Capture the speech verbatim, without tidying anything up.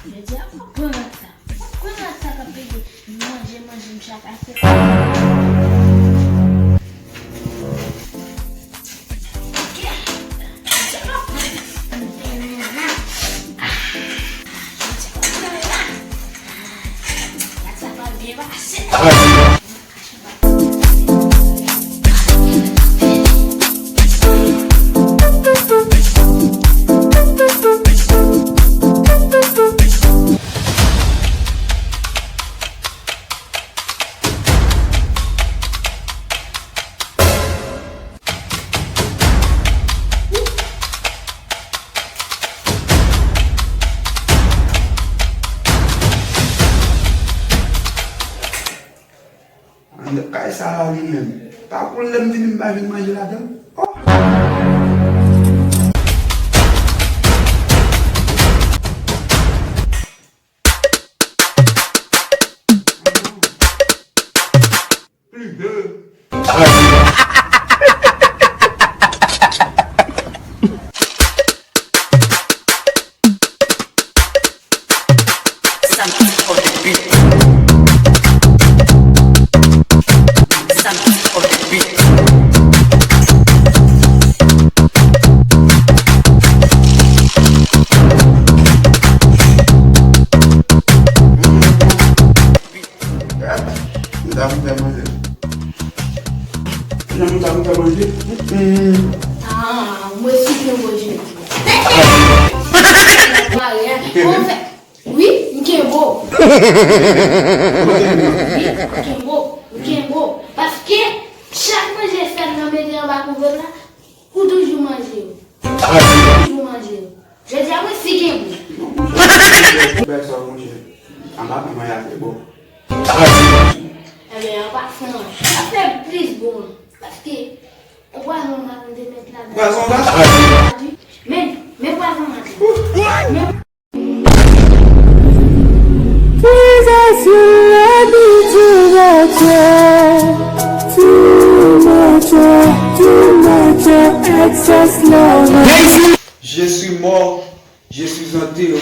Jodi a, m ap pran nòt sa. M ap pran nòt sa k ap pede manje, manje m chak asyèt. Ok. Jodi a, m ap pran nòt sa. Ah, jodi a, m ap pran nòt sa. Ah, nòt sa pral byen pase. Anndan kay sa a li menm. Pa pou lè m vini m pa jwenn manje ladan l. Oh! Plis de. Santi on the beat. Santi on the beat. Mwen ta pou fè manje. Jan mwen ta pou fè manje. Mm. Ah, mwen si ke mwen je. Mare, hein. Ou kenbe? Bon, fè. Wi, m kenbe w. Wi, m kenbe w. M kenbe w. Paske chak manje sèl nan mete anba kouvèt la, ou toujou manje yo. Ou toujou manje yo. Jodi a, mwen si gen gou. Bèl sa, monchè. Anba men mwen, y ap fè bon. Ebyen, an pa fè an. Sa fè plis bon. Paske, yon pwazon m te met ladan. Pwazon va? Men, men pwazon an. Men Prizasyon abitid atè. Too much, too much excess love. Je suis mort, je suis enterré.